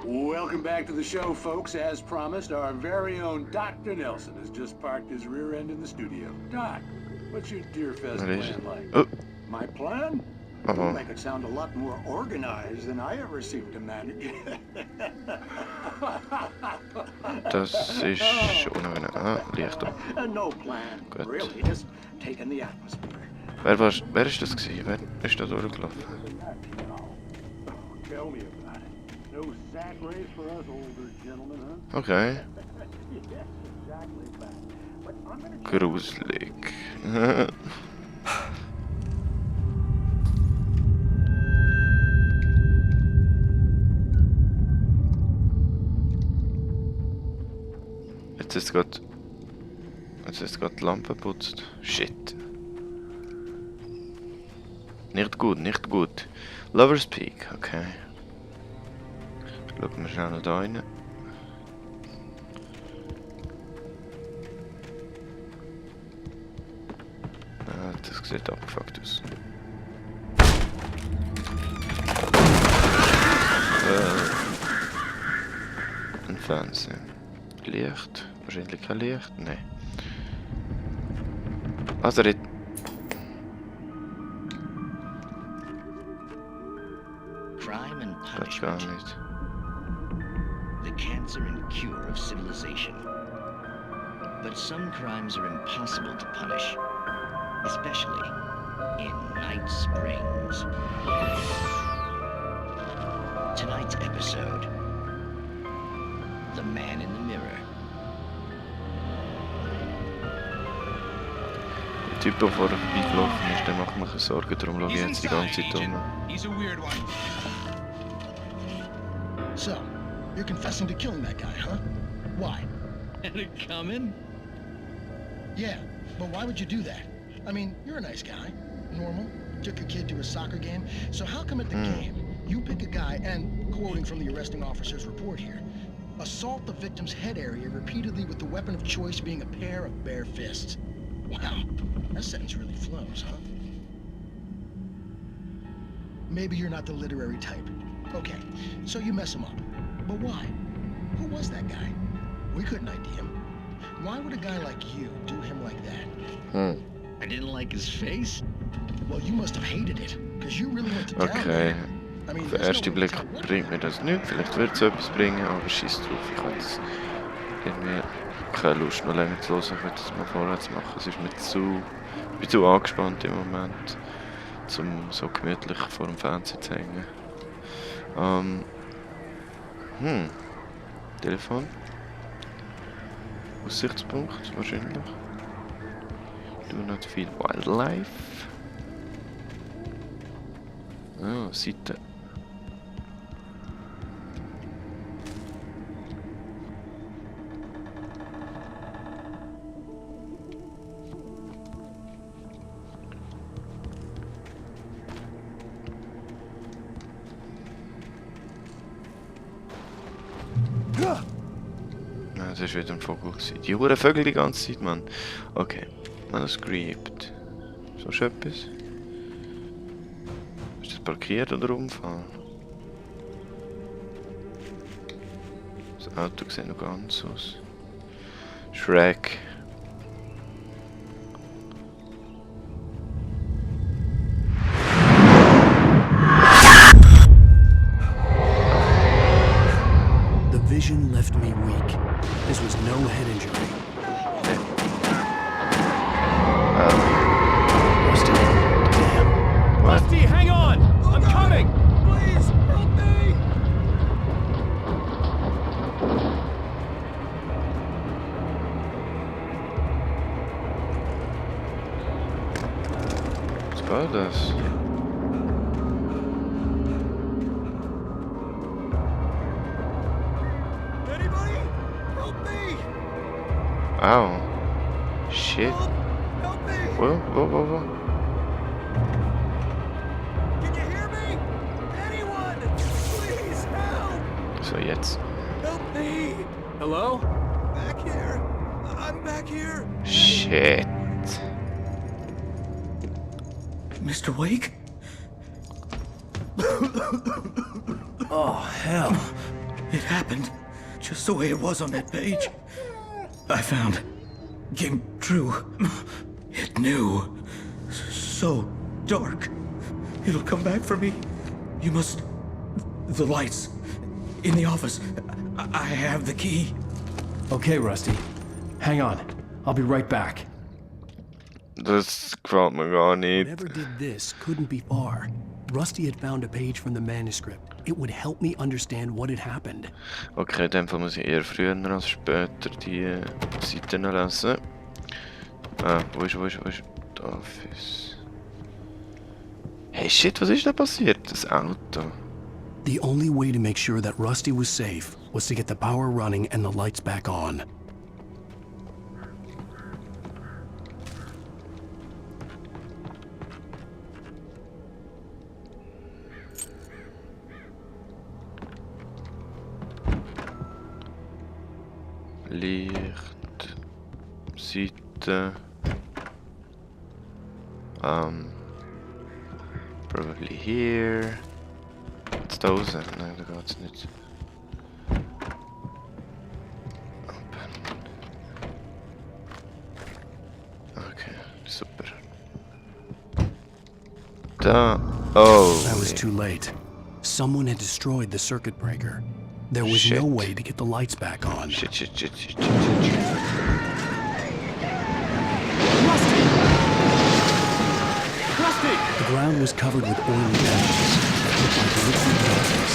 Welcome back to the show, folks. As promised, our very own Dr. Nelson has just parked his rear end in the studio. Doc, what's your Deerfest plan like? Oh. My plan? You make it sound a lot more organized than I ever seem to manage. Das ist unangenehm. Ah, Licht ab. No plan. Gut. Really, just taking the atmosphere. Wer ist das gewesen? Wer ist da durchgelaufen? Tell me about it. No sack race for us older gentlemen, huh? Okay. Yes, exactly that. But I'm gonna Gruselig. Jetzt ist gerade die Lampe putzt. Shit. Nicht gut, nicht gut. Lovers Peak, okay. Schauen wir schnell noch da rein. Ah, das sieht abgefuckt aus. Ein Fernseher. Licht? Wahrscheinlich kein Licht? Nein. Also, das Crime and gar punishment. nicht. The cancer and cure of civilization. But some crimes are impossible to punish, especially in Night Springs. Tonight's episode, The Man in the Mirror. Der Typ, der vorher vorbeigelaufen ist, der macht mir keine Sorgen, darum schaue ich jetzt die ganze Zeit um. He's a weird one. So, you're confessing to killing that guy, huh? Why? And it coming? Yeah, but why would you do that? I mean, you're a nice guy. Normal. Took a kid to a soccer game. So how come at the game, you pick a guy and, quoting from the arresting officer's report here, assault the victim's head area repeatedly with the weapon of choice being a pair of bare fists? Wow, that sentence really flows, huh? Maybe you're not the literary type. Okay, so you mess him up. But why? Who was that guy? We couldn't ID him. Why would a guy like you do him like that? I didn't like his face. Well, you must have hated it, because you really went to town. Okay. I mean, Auf den there's ersten no way Blick to tell what bringt mir das nichts. Vielleicht wird es etwas bringen, aber scheiß drauf. Ich habe jetzt irgendwie keine Lust, noch länger zu hören. Ich will das mal vorwärts machen. Es ist mir ich bin zu angespannt im Moment, um so gemütlich vor dem Fernseher zu hängen. Telefon. Aussichtspunkt wahrscheinlich. Do not feel wildlife. Ah, Seite. Das ist wieder ein Vogel gewesen. Die Huren Vögel die ganze Zeit, Mann. Okay. Manuskript. So ist etwas. Ist das parkiert oder umfahren? Das Auto sieht noch ganz aus. Shrek. The vision left me weak. This was no head injury. Rusty, damn. Rusty, hang on! I'm coming! Please, help me! Was war das? Anybody? Help me! Ow. Shit. Help me! Whoa. Can you hear me? Anyone! Please help! So, jetzt. Help me! Hello? Back here. I'm back here. Shit. Mr. Wake? Oh, hell. It happened just the way it was on that page. I found came true. It knew. So dark. It'll come back for me. You must... The lights. In the office. I have the key. Okay, Rusty. Hang on. I'll be right back. Das gefällt mir gar nicht. Whoever did this couldn't be far. Rusty had found a page from the manuscript. It would help me understand what had happened. Okay, in dem Fall muss ich eher früher als später die Seiten lesen. Ah, wo ist der Office? Hey shit, was ist da passiert? Das Auto. The only way to make sure that Rusty was safe was to get the power running and the lights back on. Licht, Seite, probably here. Jetzt da raus? Nein, da geht's nicht. Open. Okay, super. Da. Oh. I was too late. Someone had destroyed the circuit breaker. There was Shit. no way to get the lights back on. Shit. The ground was covered with oily patches that looked like liquid darkness.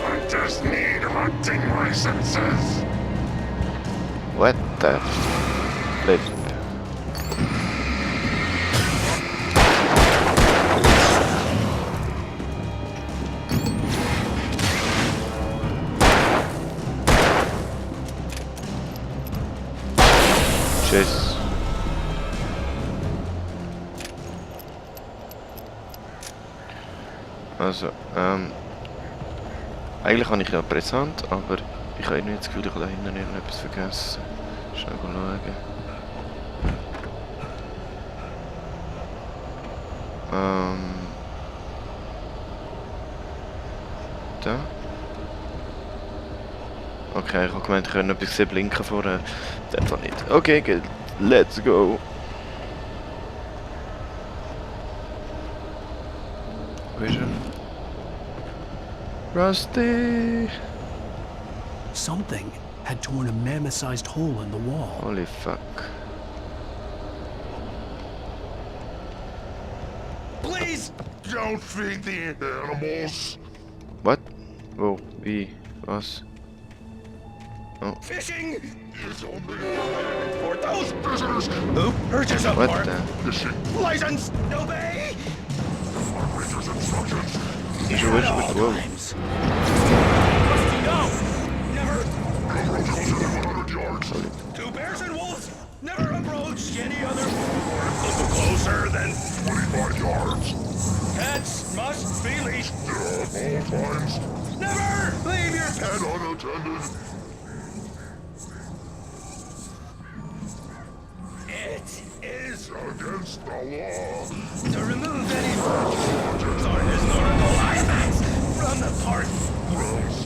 I just need hunting licenses. What the flip? Tschüss. Also, eigentlich habe ich ja präsent, aber ich habe irgendwie das Gefühl, ich habe da hinten irgendetwas vergessen. Schnell schauen. Da. Okay, ich habe gemeint, ich könnte etwas gesehen blinken vorher. Das war nicht. Okay, good. Let's go. Wo ist er? Rusty! Something had torn a mammoth-sized hole in the wall. Holy fuck. Please don't feed the animals. What? Wo? Wie? Was? Oh. Fishing is only for those prisoners who purchase a What park the? fishing license. Obey. Operator's instructions. Wieso willst du mit wo? Rusty, no! Never. 100 yards. Two bears and wolves never approach any other form closer than 25 yards. Cats must be leashed. At all times. Never leave your pet unattended. It is against the law to remove any soldiers or historical artifacts from the park grounds.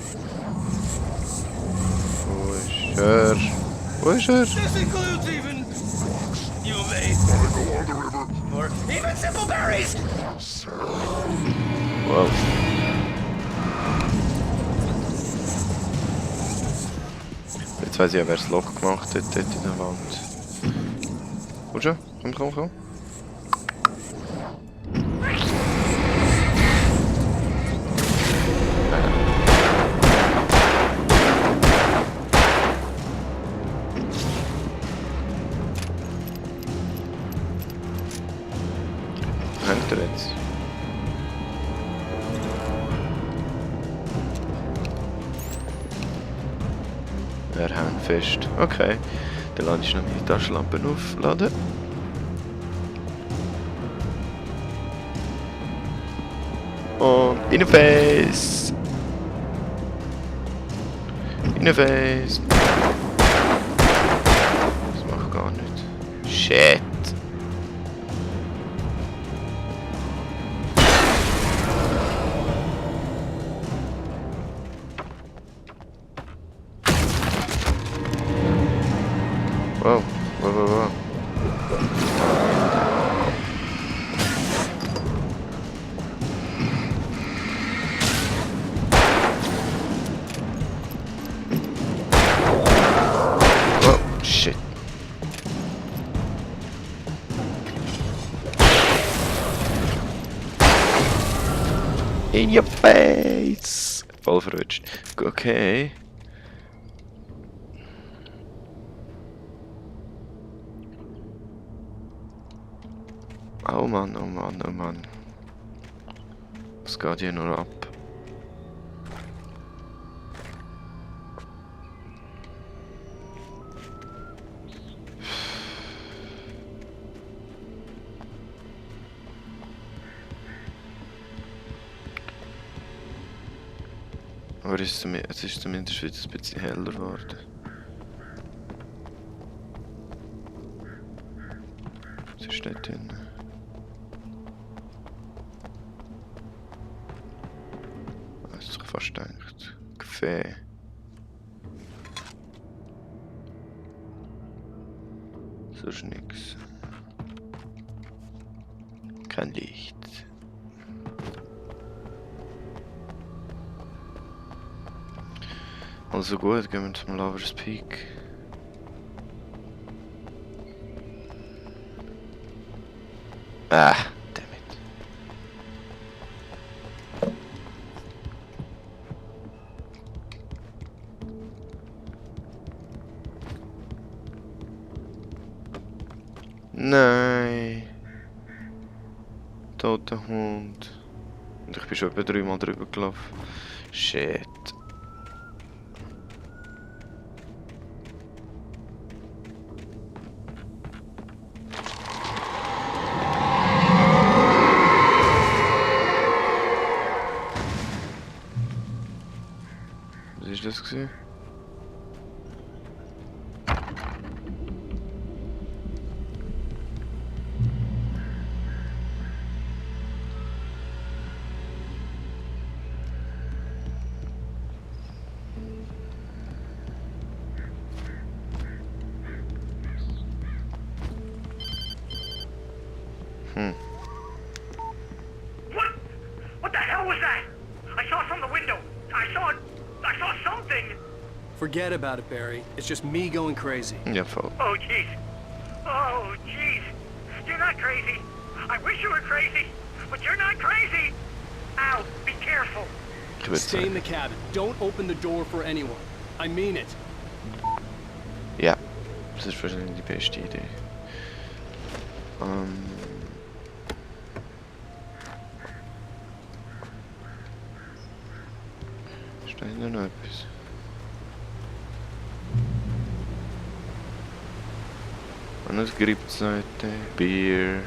Wo ist er? Wo ist er? This includes even you may go on the river or even simple berries. Wow. Jetzt weiss ich ja, wer das Loch gemacht hat, dort in der Wand. Komm schon, komm. Hängt er jetzt? Er hängt fest. Okay. Dann lade ich noch meine Taschenlampe aufladen. Und in the face! In the face! Das macht gar nicht. Shit! Wow, wow, wow, wow. Oh, shit. In your face! Voll verrutscht. Okay. Oh Mann, oh Mann, oh Mann. Was geht hier nur ab? Aber es ist zumindest wieder ein bisschen heller geworden. Es ist nicht drin. Das ist fast gedacht. Kaffee. Sonst nix. Kein Licht. Also gut, gehen wir zum Lover's Peak. Ah, dammit. Nein. Toter Hund. Und ich bin schon etwa 3-mal drüber gelaufen. Shit. Was ist das gewesen? What? What the hell was that? I saw from the window. I saw something. Forget about it, Barry. It's just me going crazy. Ja, voll. Oh, jeez. Oh, jeez. You're not crazy. I wish you were crazy, but you're not crazy. Ow, be careful. Ich würde Stay in the sagen. cabin. Don't open the door for anyone. I mean it. Ja, das ist wahrscheinlich die beste Idee. Steht da noch etwas? Und es gibt Seite, Bier.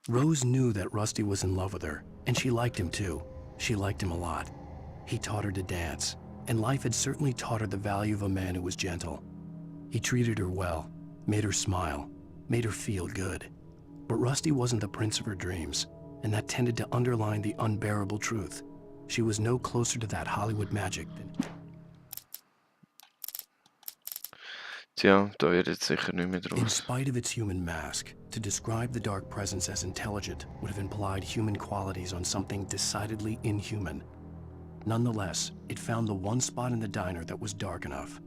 Rose knew that Rusty was in love with her, and she liked him too. She liked him a lot. He taught her to dance, and life had certainly taught her the value of a man who was gentle. He treated her well, made her smile, made her feel good. But Rusty wasn't the prince of her dreams, and that tended to underline the unbearable truth. She was no closer to that Hollywood magic than... Tja, da wird jetzt sicher nicht mehr In draus. spite of its human mask, to describe the Dark Presence as intelligent would have implied human qualities on something decidedly inhuman. Nonetheless, it found the one spot in the diner that was dark enough.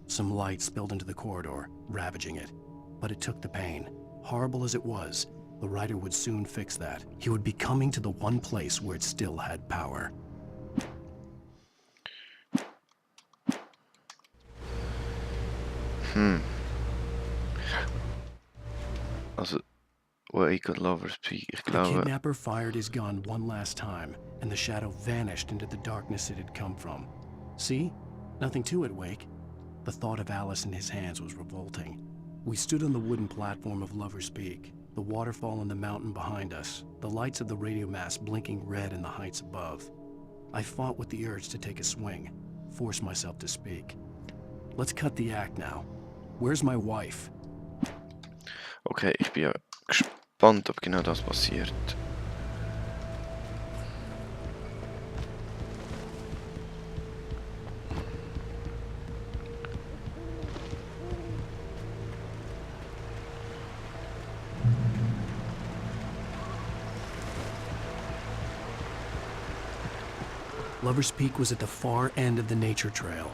Some light spilled into the corridor, ravaging it. But it took the pain. Horrible as it was, the writer would soon fix that. He would be coming to the one place where it still had power. Also, Wake at Lover's Peak, ich The glaube... kidnapper fired his gun one last time, and the shadow vanished into the darkness it had come from. See? Nothing to it, Wake. The thought of Alice in his hands was revolting. We stood on the wooden platform of Lover's Peak. The waterfall on the mountain behind us, the lights of the radio mast blinking red in the heights above. I fought with the urge to take a swing, force myself to speak. Let's cut the act now. Where's my wife? Okay, ich bin ja gespannt, ob genau das passiert. Lover's Peak was at the far end of the nature trail.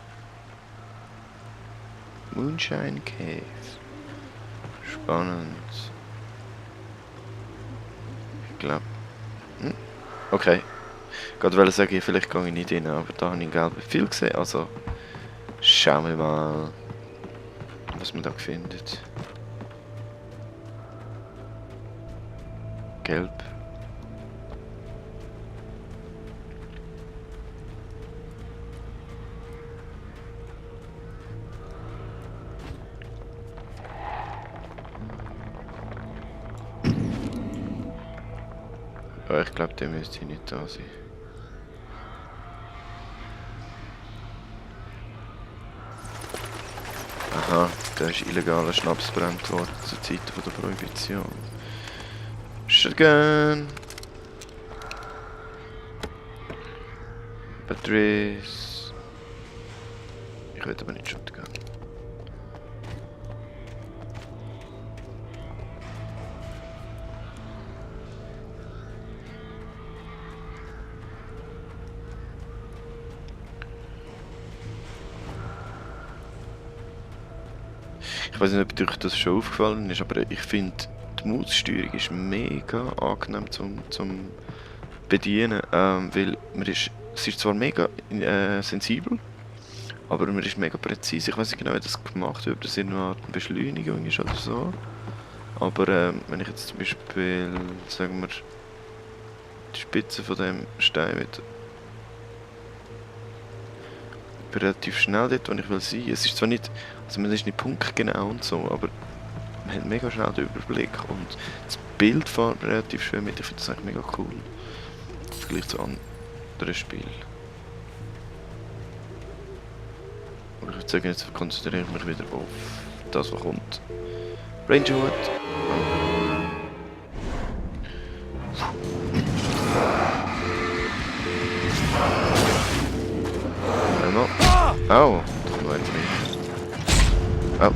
Moonshine Cave. Spannend. Ich glaube. Okay. Ich wollte sagen, vielleicht gehe ich nicht rein, aber da habe ich gelbe viel gesehen. Also schauen wir mal, was man da findet. Gelb. Ja, ich glaube, der müsste nicht da sein. Aha, da ist illegaler Schnaps brennt worden zur Zeit der Prohibition. Shotgun! Batteries. Ich will aber nicht Shotgun. Ich weiß nicht, ob euch das schon aufgefallen ist, aber ich finde, die Maussteuerung ist mega angenehm zum Bedienen, weil es ist zwar mega sensibel, aber man ist mega präzise. Ich weiß nicht genau, wie das gemacht wird, ob das in einer Art Beschleunigung ist oder so. Aber wenn ich jetzt zum Beispiel, sagen wir, die Spitze von dem Stein mit relativ schnell dort, wo ich will sein. Es ist zwar nicht, also man ist nicht punktgenau und so, aber man hat mega schnell den Überblick und das Bild fährt relativ schön mit. Ich finde das eigentlich mega cool. Im Vergleich zu anderen Spielen. Und ich würde sagen, jetzt konzentriere ich mich wieder auf das, was kommt. Rangerwood. Oh, das war jetzt nicht. Oh.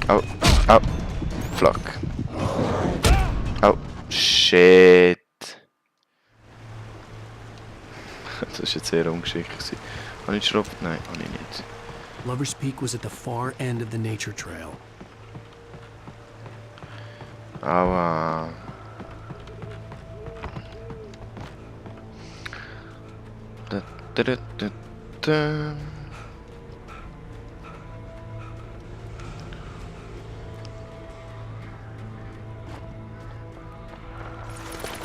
Oh, oh, fuck. Oh, shit. Das ist jetzt sehr ungeschickt. Habe ich geschraubt? Nein, habe ich nicht. Lover's Peak was at the far end of the nature trail. Aua. Da, da, da, da, da.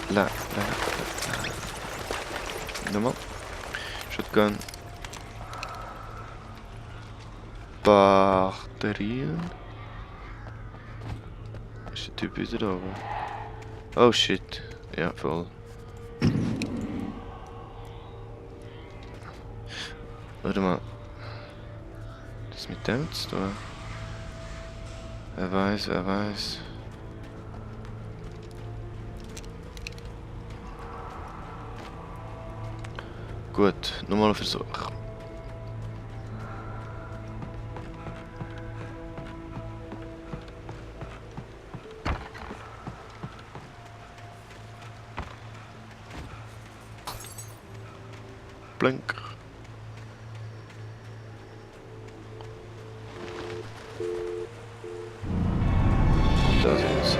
La, la, la, la. Nochmal. Shotgun. Batterien. Ist der Typ wieder da oben? Oh shit. Ja, voll. Warte mal. Das mit dem zu tun? Wer weiß, wer weiß. Gut, nochmal ein Versuch. Blink. Da sind sie.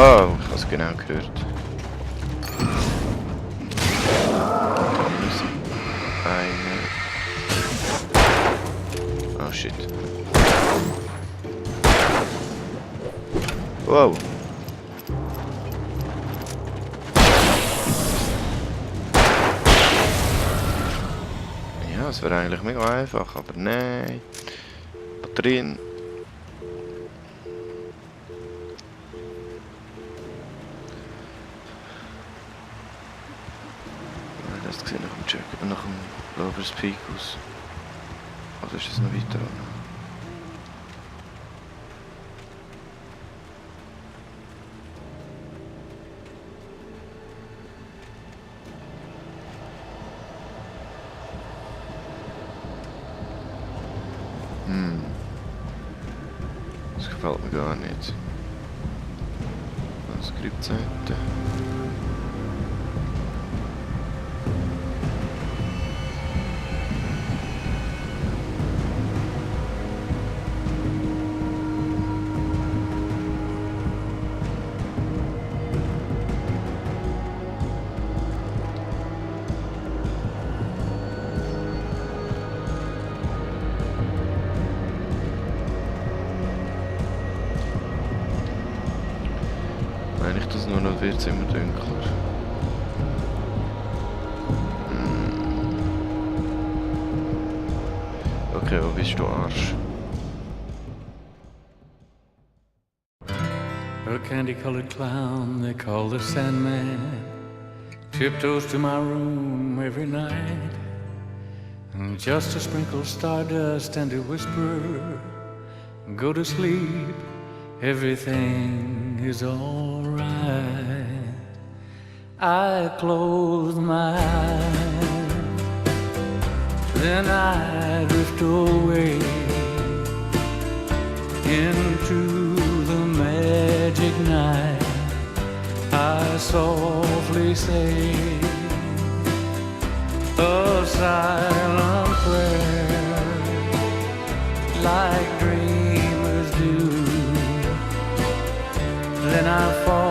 Wow, ich habe es genau gehört. Oh shit. Wow. Ja, es wäre eigentlich mega einfach, aber nein. Batterien. Das gesehen nach dem Check, nach dem Lovers Peak aus. Oder ist es noch weiter runter? Das gefällt mir gar nicht. Skriptseite. Wenn ich das nur noch wird es immer dunkler. Okay, wo bist du, Arsch? A candy-colored clown they call the Sandman tiptoes to my room every night, and just to sprinkle stardust and to whisper, go to sleep, everything is alright. I close my eyes, then I drift away into the magic night. I softly say a silent prayer, like dreamers do. Then I fall